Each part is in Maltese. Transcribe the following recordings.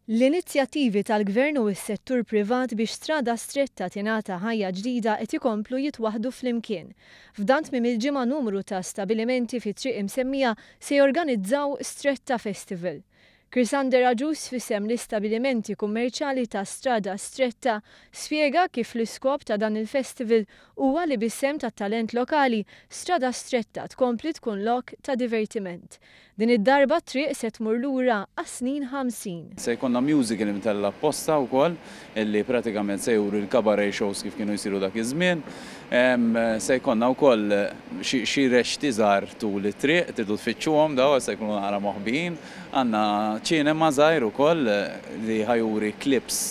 L-inizjattivi tal-Gvern u s-settur privat biex Strada Stretta tingħata ħajja ġdida qed ikomplu jitwaħħdu flimkien. F'dan tmiem il-ġimgħa numru ta' stabilimenti fit-triq imsemmija se jorganizzaw Stretta Festival. Chrysander Agius f'isem l-istabilimenti kummerċjali ta' Strada Stretta spjega kif l-iskop ta' dan il-festival huwa li bis-sehem tat-talent lokali Strada Stretta tkompli tkun lok ta' divertiment. Din id-darba t-triq se tmur lura għas-snin 50. Se jkollna musical imtella' apposta wkoll illi pratikament se juri l-cabaret shows kif kienu jsiru dak iż-żmien. Se jkollna wkoll xi reċti żgħar tul it-triq, tridu tfittxuhom daw se jkunu naqra moħbijin. Għandna ċinema żgħir ukoll li ħa juri clips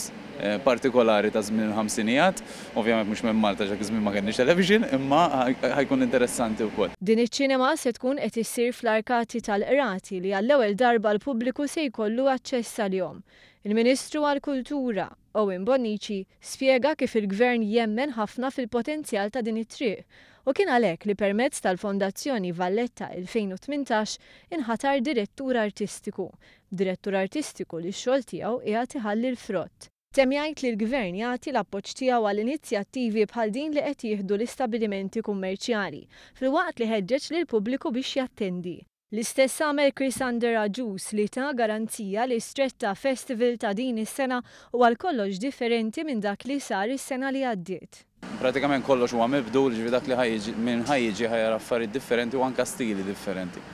partikolari ta' żmien il-ħamsinijat. Ovvjament mhux minn Malta, dak iż-żmien ma kenniex television, imma ħa jkun interessanti wkoll. Din iċ-ċinema se tkun qed issir fl-arkati tal-Qrati li għall-ewwel darba l-pubbliku se jkollu aċċess għalihom. Il-Ministru għall-Kultura, Owen Bonnici, spjega kif il-Gvern jemmen ħafna fil-potenzjal ta' din it-triq u kien għalhekk li permezz tal-Fondazzjoni Valletta 2018 inħatar direttur artistiku. Direttur artistiku li x-xogħol tiegħu qiegħed iħalli l-frott. Temm jgħid li l-Gvern jagħti l-appoġġ tiegħu għal inizjattivi bħal din li qed jieħdu l-istabilimenti kummerċjali, filwaqt li ħeġġeġ lill-pubbliku biex jattendi. L-istess għamel Chrysander Agius li ta garanzija li Stretta Festival ta' din is-sena huwa għal kollox differenti minn dak li sar is-sena li għaddiet. Pratikament kollox huwa mibdul, ġifieri dak li ħa jiġi min ħa jiġi ħa jara affarijiet differenti u anke stili differenti.